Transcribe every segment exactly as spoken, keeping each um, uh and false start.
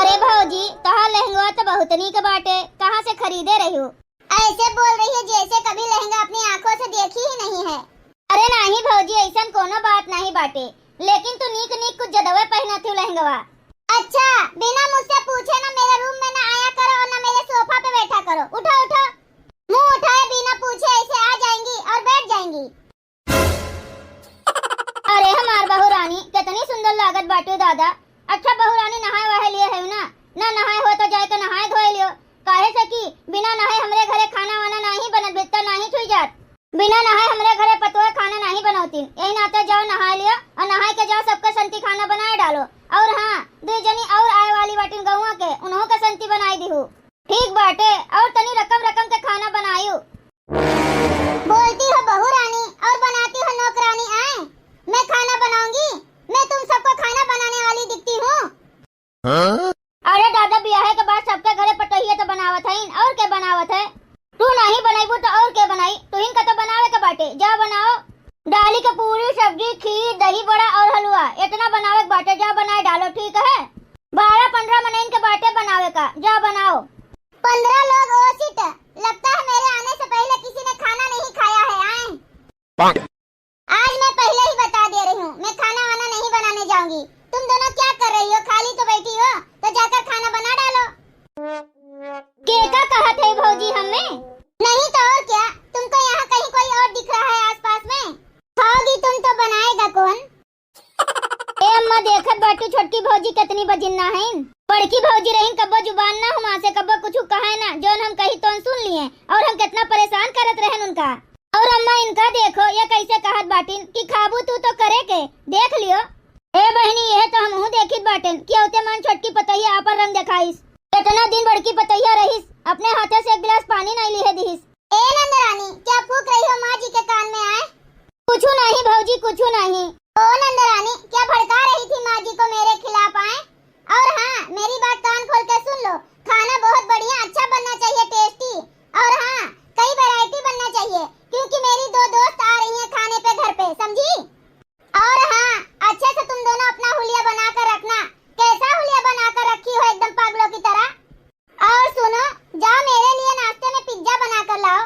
अरे भौजी, तोहार लहंगवा तो बहुत नीक बाटे, कहाँ से खरीदे रहियो? ऐसे बोल रही है जैसे कभी लहंगा अपनी आँखों से देखी ही नहीं है। अरे नाहीं भौजी, ऐसन कोनो बात नाहीं बाटे, लेकिन तू नीक नीक कुछ जदवे पहनत हू लहंगवा। अच्छा, बिना मुझसे पूछे ना मेरे रूम में ना आया करो और ना मेरे सोफा पे बैठा करो। उठो, उठो, मुंह उठाए बिना पूछे ऐसे आ जाएंगी और बैठ जाएंगी। अरे हमार बहू रानी, कितनी सुंदर लागत बाटू दादा। अच्छा बहू रानी, नहाए वहाए लिए है ना? ना नहाए हो तो जाए के नहाए धोए लियो। काहे से कि बिना नहाए हमरे घरे खाना वाना नाहीं बनत, भीतर नाहीं छुई जात। बिना नहाए हमरे घरे पतोह खाना नाहीं बनौतीन। यही नाते जाओ नहाए लियो और नहाए के जाओ सबके संती खाना बनाए डालो। और हाँ, दुई जनी और आए वाली बाटिन गौवा के, उन्हों के संती बनाई दिहू। ठीक बाटे, और तनी रकम रकम के खाना बनायू। बोलती हो बहू रानी और बनाती हो नौकरानी। आए, मैं खाना बनाऊंगी? मैं तुम सबको खाना बनाने वाली दिखती हूँ? हाँ? अरे दादा, बियाहे के बाद सबके घरे पतोहिया तो बनावत हईन, और के बनावत है? तू नहीं बनैबू तो और के बनाई? तुहिन का तो बनावे के बाटे, जा बनाओ। डाली के पूरी, सब्जी, खीर, दही बड़ा और हलवा, इतना बनावे के बाटे, जा बनाए डालो, ठीक है? बारह पन्द्रह मनइन के बाटे बनावे का, जा बनाओ। पन्द्रह लोग ओ सीट, लगता है मेरे आने से पहले किसी ने खाना नहीं खाया है। आए, आज मैं पहले ही बता दे रही हूँ, मैं खाना वाना नहीं बनाने जाऊंगी। तुम दोनों क्या कर रही हो, खाली तो बैठी हो, तो जाकर खाना बना डालो। के का कहत है भौजी हमें? नहीं तो और क्या, तुमको यहाँ कहीं कोई और दिख रहा है आसपास में? खाओगी तुम तो बनाएगा कौन? ए अम्मा, देखत बाटू छोटकी भौजी कितनी बजिन्ना हईन। बड़की भौजी रहीन, कब्बो जुबान ना हमा से कब्बो कुछ कहे ना, जौन हम कही तौन सुन लिए और हम कितना परेशान करत रहन उनका। और अम्मा इनका देखो, ये कैसे कहत बाटिन कि खाबू तू तो करे के, देख लियो। ए बहिनी, यह तो हमहू देखित बाटेन कि औते मान छोटकी पतोहिया आपन रंग देखाइस। इतना दिन बड़की पतोहिया रहीस, अपने हाथे से एक गिलास पानी नहीं लिहे दिहिस। ए नंदरानी, क्या फूक रही हो माँ जी के कान में? आए, कुछू नहीं भौजी, कुछू नहीं। ओ नंदरानी, क्या भड़का रही थी माँ जी को मेरे खिलाफ? आए, और हाँ, मेरी बात कान खोल के सुन लो, खाना बहुत बढ़िया, अच्छा बनना चाहिए, टेस्टी। और हाँ, कई वैरायटी बनना चाहिए, क्योंकि मेरी दो दोस्त आ रही हैं खाने पे घर पे, समझी? और हाँ, अच्छे से तुम दोनों अपना हुलिया बना कर रखना। कैसा हुलिया बना कर रखी हो, एकदम पागलों की तरह? और सुनो, जाओ मेरे लिए नाश्ते में पिज्जा बना कर लाओ।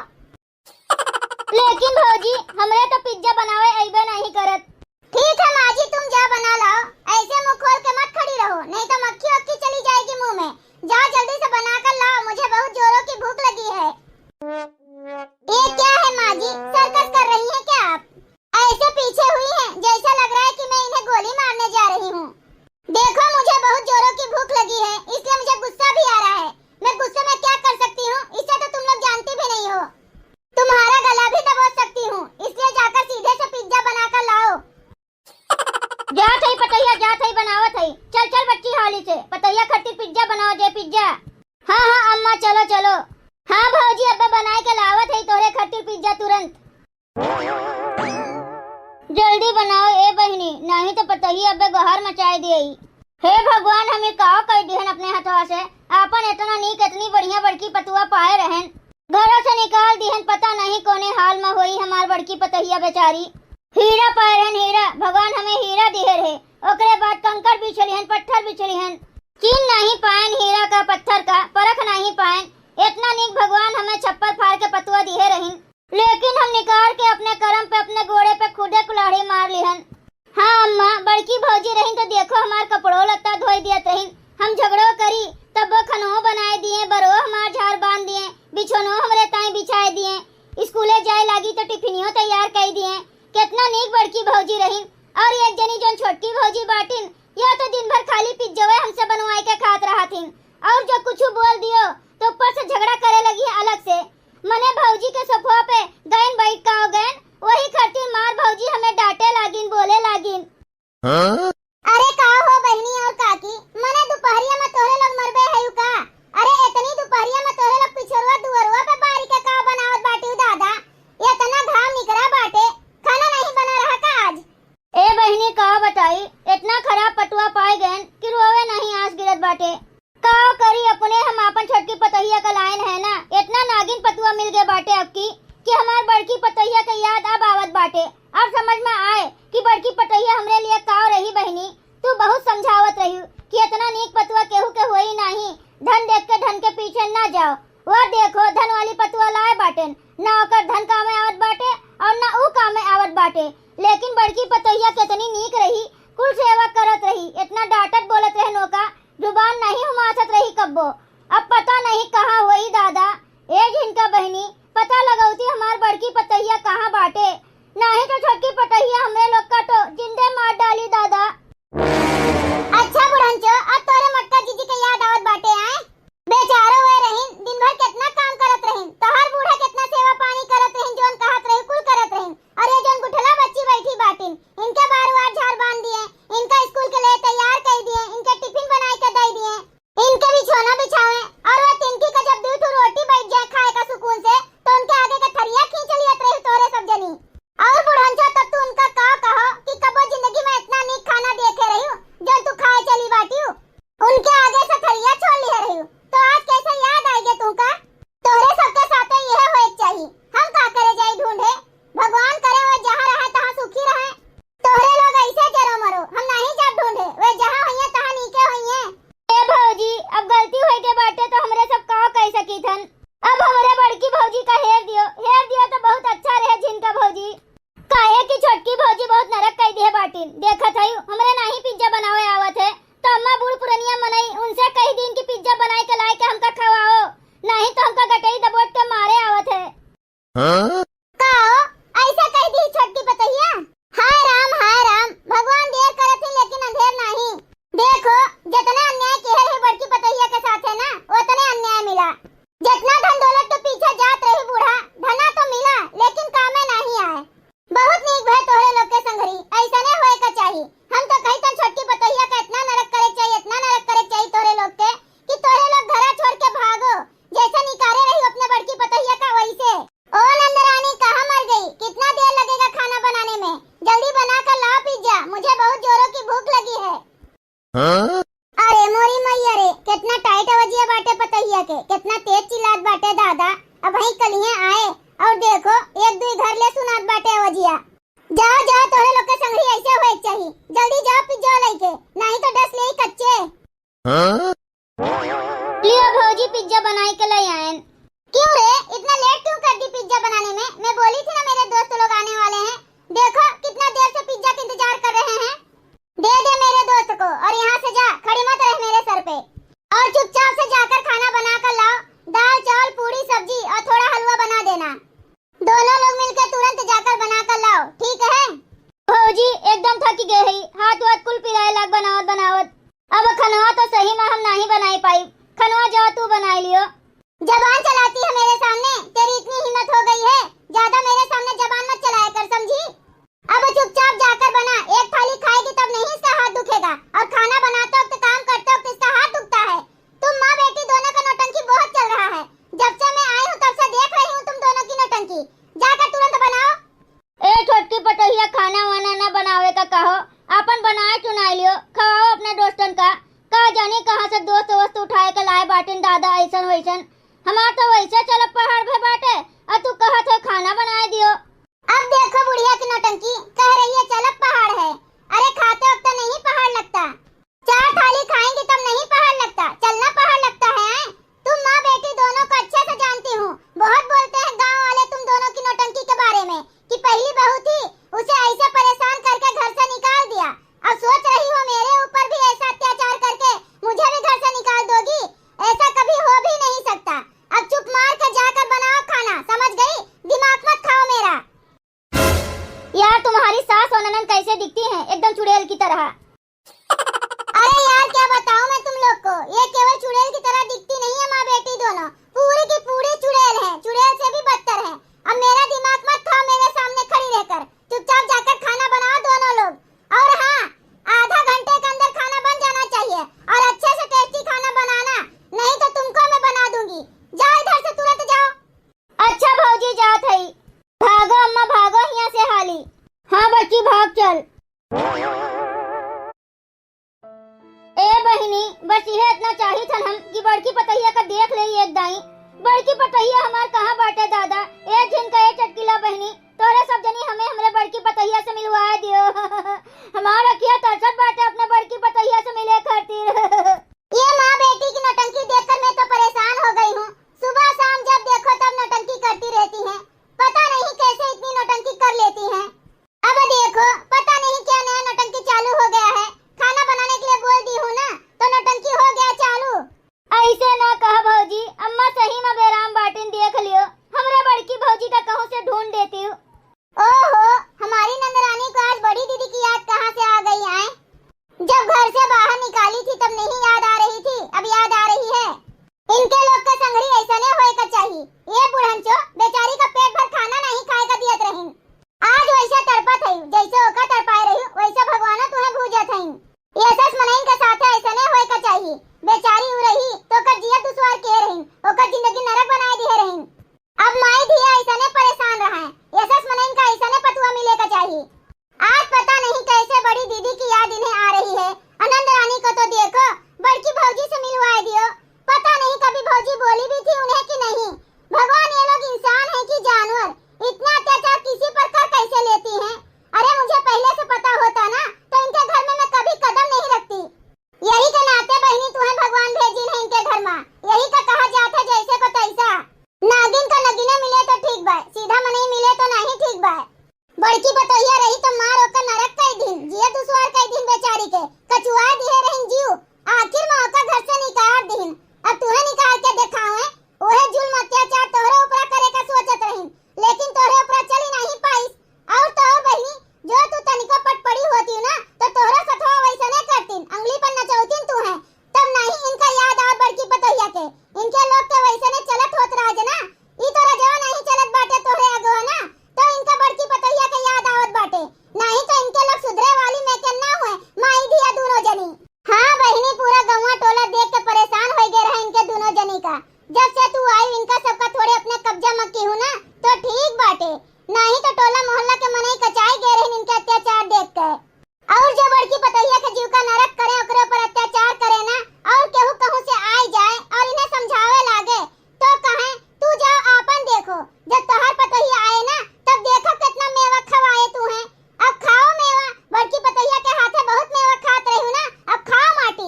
लेकिन भौजी, हमरे तो पिज्जा बनावे अइबे नहीं करत। ठीक है माँ जी, तुम जा बना लाओ, ऐसे मुंह खोल के मत खड़ी रहो, नहीं तो मक्खी वक्खी चली जाएगी मुंह में। जाओ जल्दी से बना कर लाओ, मुझे बहुत जोरों की भूख लगी है। ये क्या है माँ जी, सर्कस कर रही हैं क्या आप? ऐसे पीछे हुई हैं, जैसा लग रहा है कि मैं इन्हें गोली मारने जा रही हूँ। देखो, मुझे बहुत जोरों की भूख लगी है, इसलिए मुझे गुस्सा भी आ रहा है। मैं गुस्से में क्या कर सकती हूँ, इसे तो तुम लोग जानती भी नहीं हो। तुम्हारा गला भी दबोच सकती हूँ, इसलिए जाकर सीधे से पिज्जा बनाकर लाओ। जात हई पतोहिया, जात हई बनावत हई। चल चल बच्ची, हाली से पतोहिया खातिर पिज्जा बनाओ जे, पिज्जा। हाँ हाँ अम्मा, चलो चलो। हाँ भौजी, अब्बे बनाए के लावत हई तोहरे खातिर पिज्जा तुरंत। जल्दी बनाओ ए बहिनी, नहीं तो पतोहिया अब्बे गोहार मचाए दियई। हे भगवान, हम ई का कइ दिहन अपने हथवा से। आपन इतना नीक, इतनी बढ़िया बड़की पतुआ पाए रहन, घरों से निकाल दिहन। पता नहीं कौने हाल में होई हमार बड़की पतोहिया बेचारी। हीरा पाए रहन हीरा, भगवान हमें हीरा दिहे रहे, ओकरे बाद कंकड़ बिछलिहन, पत्थर बिछलिहन। चीन नहीं पाएन हीरा का पत्थर का, परख नहीं पाएन। इतना नीक भगवान हमें छप्पर फाड़ के पतुआ दिहे रहिन, लेकिन हम निकार के अपने करम पे, अपने गोड़े पे खुदे कुल्हाड़ी मार लिहन। हाँ अम्मा, बड़की भौजी रहिन तो देखो हमार कपड़ो लत्ता धोई दियत रहिन। हम झगड़ो करी तब वो खनहो बनाए दिए, बरो हमार झार बांध दिए, बिछोनो हमरे ताई बिछाए दिए, स्कूले जाए लागी तो टिफिनियो तैयार कई दिए। कितना नीक बड़की भौजी रहिन। और एक जनी जौन छोटकी भौजी बाटिन, यह तो दिन भर खाली पिज्जवे हमसे बनवाए के खात रहथिन, और जो कुछ बोल दियो तो ऊपर से झगड़ा करे लगी अलग से। मने भौजी के सोफा पे गयन बैठ का गयन, वही खातिर मार भौजी हमें डांटे लागिन, बोले लागिन। हाँ? अरे का हो बहिनी और काकी, मने दुपहरिया में तोहरे लोग मरबे हयू का? अरे इतनी दुपहरिया में तोहरे लोग पिछोरवा दुअरवा पे बारी के का बनावत बाटिउ दादा? इतना घाम निकरा बाटे, खाना नहीं बना रहा का आज? ए बहिनी का बताई, इतना खराब पतुआ पाए गयन कि रोवे नहीं आंस गिरत बाटे। का करी, अपने हम आपन छोटकी पतोहिया का लायन है ना, इतना नागिन पतुआ मिल गए बाटे अबकी कि हमार बड़की पतोहिया के याद अब आवत बाटे। अब समझ में आए कि बड़की पतोहिया हमरे लिए का रही बहिनी। तू बहुत समझावत रही, कि इतना नीक पतुआ केहू के होई नाही। धन देख के धन के पीछे ना जाओ। वह देखो, धन वाली पतुआ लाए बाटेन, ना ओकर धन कामे आवत बाटे और ना ऊ कामे आवत बाटे। लेकिन बड़की पतोहिया कितनी नीक रही, कुल सेवा करत रही, इतना डांटत बोलत रहन ओका, जुबान नहीं हुमासत रही कब्बो। अब पता नहीं कहाँ होई दादा। ए झिनका बहिनी, पता लगौती हमार बड़की पतोहिया कहाँ बाटे, नहीं तो छोटकी पतोहिया हमरे लोग का तो जिंदे मार डाली दादा। अच्छा बुढ़ंचो, अब तोरे मोटका जीजी के याद आवत बाटे, आए? बेचारो वे रहिन, दिन भर कितना काम करत रहिन, तोहार बूढ़ा कितना सेवा पानी करत रहिन, जौन कहत रही कुल करत रहिन, और ये जौन गुठला बच्ची बैठी बाटिन, इनके बार बार झाड़ बांध दिए, इनका स्कूल के लिए तैयार कर दिए, इनके टिफिन बनाई के दे दिए, इनके बिछौना बिछावे, और वह तिनकी का जब दू ठो रोटी बैठ जाए खाए का सुकून से, तो उनके आगे के थरिया खींच लियत रही तोरे सब जनी। और बुढ़ंचा, तब तू उनका का कहो कि कबो जिंदगी में इतना नीक खाना देखे रही, जो तू खाए चली बाटी। उनके आगे से थरिया छोड़ लिहे रही, तो आज कैसे याद आएगे तुमका? तोहरे सबके साथे यह होए के चाही। हम का करे जाई ढूंढे? भगवान करे वो जहाँ रहे तहाँ सुखी रहे। तोहरे लोग ऐसे जरो मरो, हम नहीं जाब ढूंढे, वे जहाँ होइए तहाँ नीके होइए। ए भौजी, अब गलती होई के बाटे तो हमरे सब का कह सकी थन। अब हमरे बड़की भौजी का हेर दियो, हेर दियो तो बहुत अच्छा रहे झिनका भौजी। काहे कि छोटकी भौजी बहुत नरक कई दिए बाटिन। देखत हई, हमरे नाही पिज्जा बनावे आवत है, तो अम्मा बूढ़ पुरनिया मनई उनसे कही दिन कि पिज्जा बनाए के लाए के हमका खवाओ, नहीं तो हमका गटई दबोच के मारे आवत है। हाँ? का हो, ऐसा कह दी छोटकी पतोहिया? हाय राम, हाय राम, भगवान देर करत ही लेकिन अंधेर नाही। देखो, जितना अन्याय किहे रही बड़की पतोहिया के साथ है ना, उतने अन्याय मिला। जितना धन दौलत के पीछे जात रही बूढ़ा, धना तो मिला, लेकिन कामे नाही आए। बहुत नीक भय तोहरे लोग के संगरी, ऐसने होए का चाही। हम तो कही तन छोटकी पतोहिया का इतना नरक करे के चाही, इतना नरक करे के चाही तोहरे लोग के, कि तोहरे लोग घरा छोड़ के भागो, जैसे निकारे रही अपने बड़की पतोहिया का वैसे। ओ नंदरानी, कहाँ मर गई? कितना देर लगेगा खाना बनाने में? जल्दी बना कर लाओ पिज्जा, मुझे बहुत जोरों की भूख लगी है। हाँ? अरे मोरी मैया रे, कितना टाइट आवाजिया बाटे पतोहिया के, कितना तेज चिल्लात बाटे दादा। अबहीं कलिहे आए और देखो, एक दुई घर ले सुनात बाटे आवाजिया। जाओ, जाओ, तोहरे लोग के संगरी ऐसे होए के चाही। जल्दी जाओ पिज्जा लेके, नहीं तो डस लेई कच्चे। हाँ? लियो भौजी, पिज्जा बनाई के ले आयन। क्यों रे, इतना लेट क्यों कर दी पिज्जा बनाने में? मैं बोली थी ना मेरे दोस्त लोग आने वाले हैं। देखो कितना देर से पिज्जा का इंतजार कर रहे हैं। दे दे मेरे दोस्त को और यहाँ से जा, खड़ी मत रह मेरे सर पे। और चुपचाप से जाकर खाना बना कर लाओ, दाल चावल पूड़ी सब्जी और थोड़ा हलवा बना देना। दोनों लोग मिलके तुरंत जाकर बना कर लाओ, ठीक है? भौजी एकदम थकी गए है, हाथ वाथ कुल पिराए लाग बनावत बनावत। अब खनवा तो सही में हम नाही बनाई पाई, खनवा जाओ तू बनाई लियो। जबान चलाती है मेरे सामने, तेरी इतनी हिम्मत हो गई है, ज्यादा मेरे सामने जबान मत चलाया कर, समझी? अब चुपचाप जाकर बना, एक थाली खाएगी तब नहीं इसका हाथ दुखेगा, और खाना बनाते वक्त काम करते वक्त इसका हाथ दुखता है। तुम माँ बेटी दोनों का नौटंकी बहुत चल रहा है, जब से मैं आई हूँ तब से देख रही हूँ तुम दोनों की नौटंकी। जाकर तुरंत बनाओ। ए छोटकी पतोहिया, खाना वाना ना बनावे का कहो, आपन बनाए चुनाए लियो, खवाओ अपने दोस्तन का। का जानी कहाँ से दोस्त वोस्त उठाए के लाए बाटिन दादा, ऐसन वैसन। हमार तो वैसे चलब पहाड़ भे बाटे, और तू कहत हो खाना बनाए दियो। अब देखो बुढ़िया की नौटंकी, कह रही है चलब पहाड़ है। अरे खाते वक्त नहीं पहाड़ लगता, चार थाली खाएंगी तब नहीं पहाड़ लगता, चलना पहाड़ लगता है। तुम माँ बेटी दोनों को अच्छे से जानती हूँ, बहुत बोलते हैं गाँव वाले तुम दोनों की नौटंकी के बारे में कि पहली बहू थी, उसे ऐसे परेशान करके घर से निकाल दिया, अब सोच रही हो मेरे ऊपर भी ऐसा अत्याचार करके मुझे भी घर से निकाल दोगी? ऐसा कभी हो भी नहीं सकता। अब चुप मार के जाकर बनाओ खाना, समझ गई? दिमाग मत खाओ मेरा। यार, तुम्हारी सास और ननद कैसे दिखती हैं, एकदम चुड़ैल की तरह। अरे यार, क्या बताऊं मैं तुम लोग को, ये केवल चुड़ैल की तरह दिखती नहीं है माँ बेटी दोनों, पूरी की पूरी चुड़ैल है, चुड़ैल से भी बदतर है। अब मेरा दिमाग मत खाओ मेरे सामने खड़ी रहकर, चुपचाप जाकर खाना बनाओ दोनों लोग। और हाँ, आधा घंटे के अंदर खाना बन जाना चाहिए, और अच्छे से टेस्टी खाना बनाना, नहीं तो तुमको मैं बना दूंगी। जाओ इधर से, तुरंत जाओ। अच्छा भौजी, जात हई। भागो अम्मा, भागो हियां से हाली। हाँ बच्ची, भाग चल। ए बहिनी, बस इहे इतना चाहित हन हम कि बड़की पतोहिया का देख लेई एक दाई। बड़की पतोहिया हमार कहाँ बाटे दादा? ए झिनका, ए चटकीला बहिनी, तोहरे सब जनी हमें हमरे बड़की पतोहिया से मिलवा दियो। हमार अखिया तरसत बाटे अपने बड़की पतोहिया से मिले खातिर।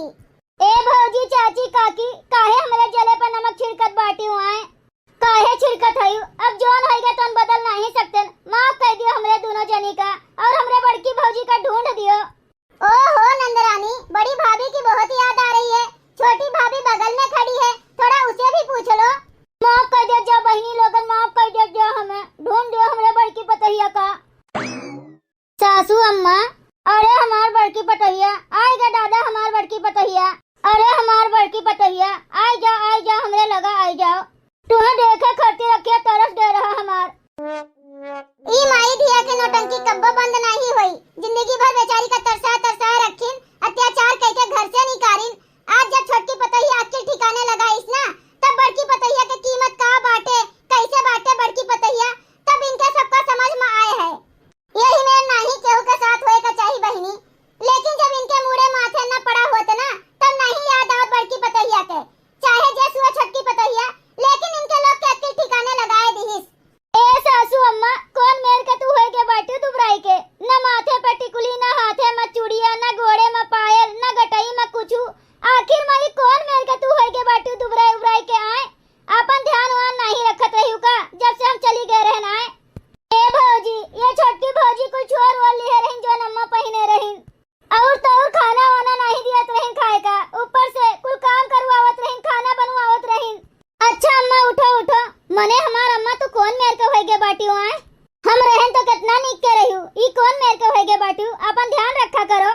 ए भौजी, चाची, काकी, काहे हमरे जले पर नमक छिड़कत बाटिउ आए? काहे छिड़कत हइउ? अब जौन होइगे तौन बदल नाहीं सकतेन। माफ कइ दियो हमरे दुनो जनी का अउर हमरे बड़की भौजी का ढूंढ दियो। ओहो नंदरानी, बड़ी भाभी की बहुत याद आ रही है। छोटी भाभी बगल में खड़ी है, थोड़ा उसे भी पूछ लो। माफ कइ देत जा बहिनी लोगन, माफ कइ देत जा हमें। ढूंढ दियो हमरे बड़की पतोहिया का। सासू अम्मा, अरे हमार बड़की पतोहिया, आइ जा दादा हमार बड़की पतोहिया, अरे हमार बड़की पतोहिया, आइ जा, आइ जा, हमरे लगा आइ जाओ। तुहें देखे खातिर अखिया तरस गए रहा हमार। ई माई धिया के नौटंकी कब्बो बंद नाहीं होई। जिंदगी भर बेचारी का तरसा तरसा रखिन, अत्याचार कइके घर से निकारिन। आज जब छोटकी पतोहिया अक्किल ठिकाने लगाइस ना, तब बड़की पतोहिया के कीमत का बाटे, कइसे बाटे बड़की पतोहिया, तब इनके सबका समझ में आए है। यही मेर नाहीं केहू के साथ होए का चाही बहिनी, लेकिन जब इनके मूड़े माथे न पड़ा होत ना, तब नाहीं याद आवत बड़की पतोहिया के। चाहे जे सुआ छोटकी पतोहिया, लेकिन इनके लोग के अक्किल ठिकाने लगाए दिहिस। ए सासू अम्मा, कौन मेर के तू होइगे बाटिउ दुबराई के? न माथे पे टिकुली, न हाथे में चूड़िया, न गोड़े में पायल, न गटई में कुछु। आखिर माई कौन मेर के तू होइगे बाटिउ दुबराई उबराई के आए? आपन ध्यान वान नाहीं रखत रहिउ का, जब से हम चली गए रहन आए? ए भौजी, ये छोटकी भौजी कुल छोर ओर लिहे रहिन, जौन अम्मा पहिने रहिन। अउर तो अउर खाना वाना नाहीं दियत रहिन खाए का, ऊपर से कुल काम करवावत रहिन, खाना बनवावत रहिन। अच्छा अम्मा, उठो, उठो। मने हमार अम्मा, तू कौन मेर के होइगे बाटिउ आए? हम रहन तो केतना नीक के रहिउ, ई कौन मेर के होइगे बाटिउ? आपन ध्यान रखा करो।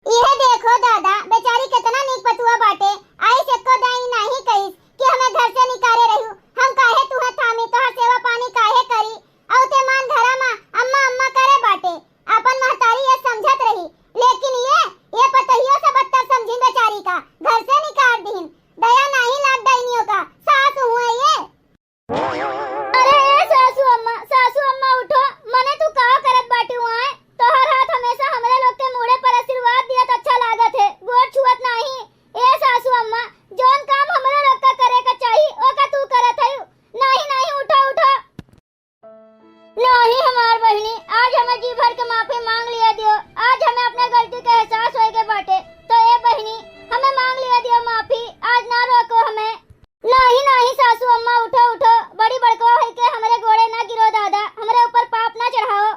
इहे देखो दादा, बेचारी केतना नीक पतुआ बाटे, आइस एको दाई नाहीं कहिस कि हमें घर से निकारे रहिउ, हम काहे तुहें थामी, तोहार सेवा पानी काहे करी? अउ ते मान घरा मा अम्मा अम्मा करे बाटे, आपन महतारी ये समझत रही, लेकिन ये, ये पतोहियो से बदतर समझिन बेचारी का, घर से निकार दिहिन। दया नाहीं लाग डाइनियों का, सास हुए ये। अरे ए सासू अम्मा, सासू अम्मा उठो, मने तू का करत बाटिउ आए? तोहार हाथ हमेसा हमरे लोग के मूड़े पर आशीर्वाद दियत अच्छा लागत है, गोड़ छुअत नाहीं। ए सासू अम्मा, जौन काम हमरे लोग का करे का चाही, ओका तू करत हइउ। नाहीं, नाहीं, उठो, उठो। नाहीं हमार बहिनी, आज हमें जी भर के माफी मांग लिया दियो। आज हमें अपने गलती के एहसास होइगे बाटे। तो ए बहिनी, हमें मांग लिया दियो माफी, आज ना रोको हमें। नाहीं, नाहीं सासू अम्मा, उठो, उठो, बड़ी बड़कवा होइके हमरे गोड़े ना गिरो दादा, हमरे ऊपर पाप ना चढ़ाओ।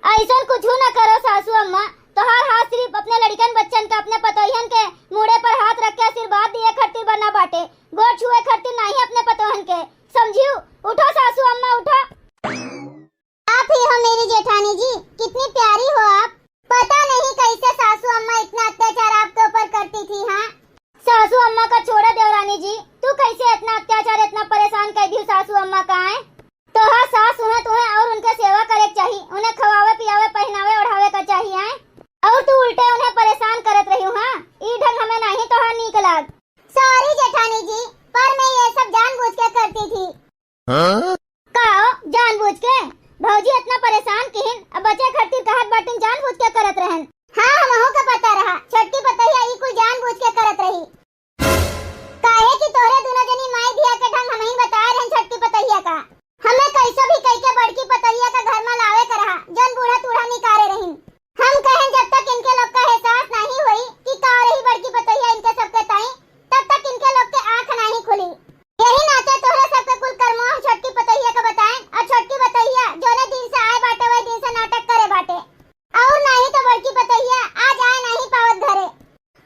अइसन कुछू ना करो सासू अम्मा, तोहार हाथ सिर्फ अपने लड़िकन बच्चन का, अपने पतोहियन के मूड़े पर हाथ रख के आशीर्वाद दिए खातिर बना बाटे, गोड़ छुए खातिर नाहीं अपने पतोहन के, समझिउ? उठो सासू अम्मा, उठो। आप ही हो मेरी जेठानी जी, कितनी प्यारी हो आप। पता नहीं कैसे सासू अम्मा इतना अत्याचार आपके ऊपर करती थी, हाँ? सासू अम्मा का छोड़ा देवरानी जी, तू कैसे इतना अत्याचार, इतना परेशान कर दिउ सासू अम्मा का, आए? तोहार सास हुए, तुहें अउर उनके सेवा करे के चाही, उन्हें खवावे, पियावे, पहिनावे, ओढ़ावे का चाही, आए? अउर तू उल्टे उन्हें परेशान करत रहिउ, हाँ? ई ढंग हमें नाहीं तोहार नीक लाग। Sorry जेठानी जी, पर मैं ये सब जानबूझ के करती थी। हाँ? का हो, जानबूझ के? भौजी इतना परेशान किहिन, अब बचे खातिर कहत बाटिन जानबूझ के करत रहन। हाँ, हमहू के पता रहा, छोटकी पतोहिया ई कुल जानबूझ के करत रही। काहे कि तोहरे दुनो जनी माई धिया के ढंग हमहीं बताए रहन छोटकी पतोहिया का। हमें कैसो भी कइके बड़की पतोहिया का घर में लावे के रहा, जौन बूढ़ा तूढ़ा निकारे रहिन। हम कहेन जब तक इनके लोग का एहसास नाहीं होई कि का रही बड़की पतोहिया इनके सबके ताई, तब तक इनके लोग के आँख नाहीं खुली। यही नाते तोहरे सबके कुल करमो हम छोटकी पतोहिया का बताएन, अउर छोटकी पतोहिया जौने दिन से आए बाटे वही दिन से नाटक करे बाटे। अउर नाहीं तो बड़की पतोहिया आज आए नाहीं पावत घरे।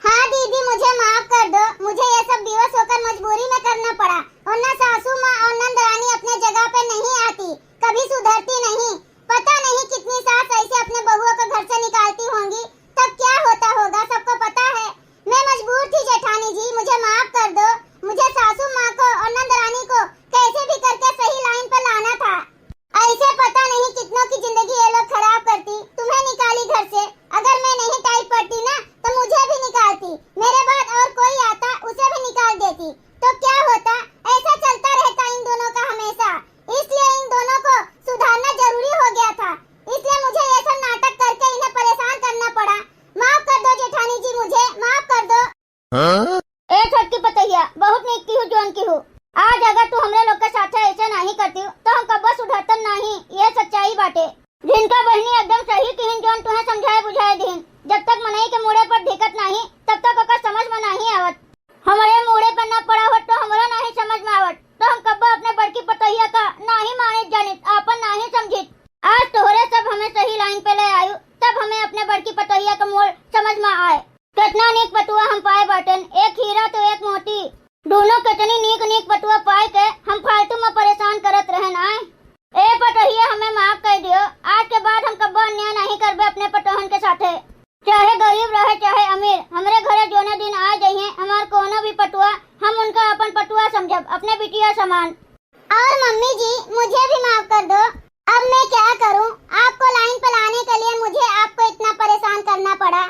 हाँ दीदी, मुझे माफ कर दो, मुझे ये सब विवश होकर मजबूरी में करना पड़ा, वरना सासू माँ और नंद रानी अपने जगह पे नहीं आती, कभी सुधरती नहीं। पता नहीं कितनी सास ऐसे अपने बहुओं को घर से निकालती होंगी, तब क्या होता होगा, सबको पता है। मैं मजबूर थी जेठानी जी, मुझे माफ कर दो। मुझे सासू माँ को और नंद रानी को कैसे भी करके सही लाइन पर लाना था। ऐसे पता नहीं कितनों की जिंदगी ये लोग खराब करती, तुम्हें निकाली घर से। अगर मैं नहीं टाइट पड़ती ना, तो मुझे भी निकालती। मेरे बाद और कोई आता, उसे भी निकाल देती, तो क्या होता? ऐसा चलता रहता इन दोनों का हमेशा, इसलिए इन दोनों को सुधारना जरूरी हो गया था, इसलिए मुझे ये सब नाटक करके इन्हें परेशान करना पड़ा। माफ कर दो जेठानी जी, मुझे माफ कर दो। हाँ? ए छोटकी पतोहिया, बहुत नीक किहू जौन किहू। आज अगर तू हमरे लोग के साथे ऐसे नाहीं करतिउ, तो हम कब्बो सुधरतन नाहीं, ये सच्चाई बाटे। झिनका बहिनी एकदम सही किहिन जौन तुहें समझाए बुझाए दिहिन। जब तक मनई के मूड़े पर ढिकत नाहीं, तब तक ओकर समझ में नाहीं आवत। हमरे मूड़े पर ना पड़ा होत तो हमरो नाहीं समझ में आवत, तो हम कब्बो अपने बड़की पतोहिया का नाहीं मानित जानित, आपन नाहीं समझित। आज तोहरे सब हमें सही लाइन पे ले आयु, तब हमें अपने बड़की पतोहिया का मोल समझ में आए। कितना नीक पतुआ हम पाए बाटेन, एक हीरा तो एक मोती। दोनों कितनी नीक नीक पतुआ पाए के हम फालतू में परेशान करत रहन आए। ए पतोहिया, हमें माफ कर दियो, आज के बाद हम कब्बो अन्याय नाहीं करबे अपने पतोहन के साथे। चाहे गरीब रहे चाहे अमीर, हमरे घरे जोने दिन आ जइहें हमार कोनो भी पतुआ, हम उनका अपन पतुआ समझब, अपने बिटिया समान। और मम्मी जी, मुझे भी माफ कर दो। अब मैं क्या करूं, आपको लाइन पर लाने के लिए मुझे आपको इतना परेशान करना पड़ा,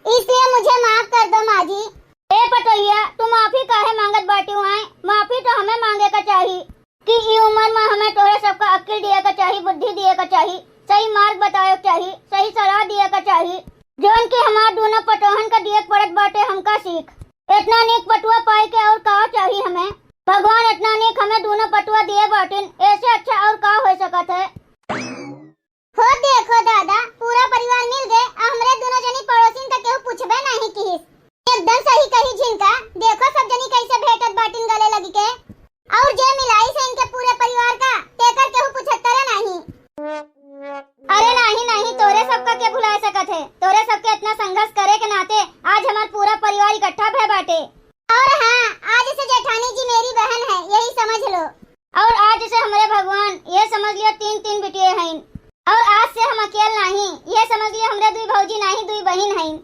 इसलिए मुझे माफ कर दो माँ जी। ए पतोहिया, तू माफी काहे मांगत बाटिउ आए? माफी तो हमें मांगे का चाही कि ई उम्र में हमें तोहरे सबका अक्ल दिए का चाही, बुद्धि दिए का चाही, सही मार्ग बतावे का चाही, सही सलाह दिए का चाही। जौन कि हमार दोनों पतोहन का दिए के पड़त बाटे हमका सीख। इतना नीक पतुआ पाए के और का चाही हमें? भगवान इतना नीक हमें दोनों पतुआ दिए बाटिन, ऐसे अच्छा और का हो सकत है? हो देखो दादा, पूरा परिवार मिल गए, आ हमरे दोनों जनी पड़ोसिन का केहू पूछबे नाहीं किहिस। एकदम सही कही झिनका, देखो सब जनी कैसे भेंटत बाटिन गले लगी के। और जे मिलाई से इनके पूरे परिवार का, तेकर केहू पूछत करे नाहीं। अरे नाहीं, नाहीं, तोरे सबका के भुला सकत है? तोरे सबके इतना संघर्ष करे के नाते आज हमार पूरा परिवार इकट्ठा भय बाटे। और हाँ, आज से जेठानी जी मेरी बहन है, यही समझ लो। और आज से हमरे भगवान, ये समझ लियो, तीन, तीन बिटिये हईन। और आज से हम अकेल नाहीं, ये समझ लियो, हमरे दुई भौजी नाहीं, दुई बहिन हईन।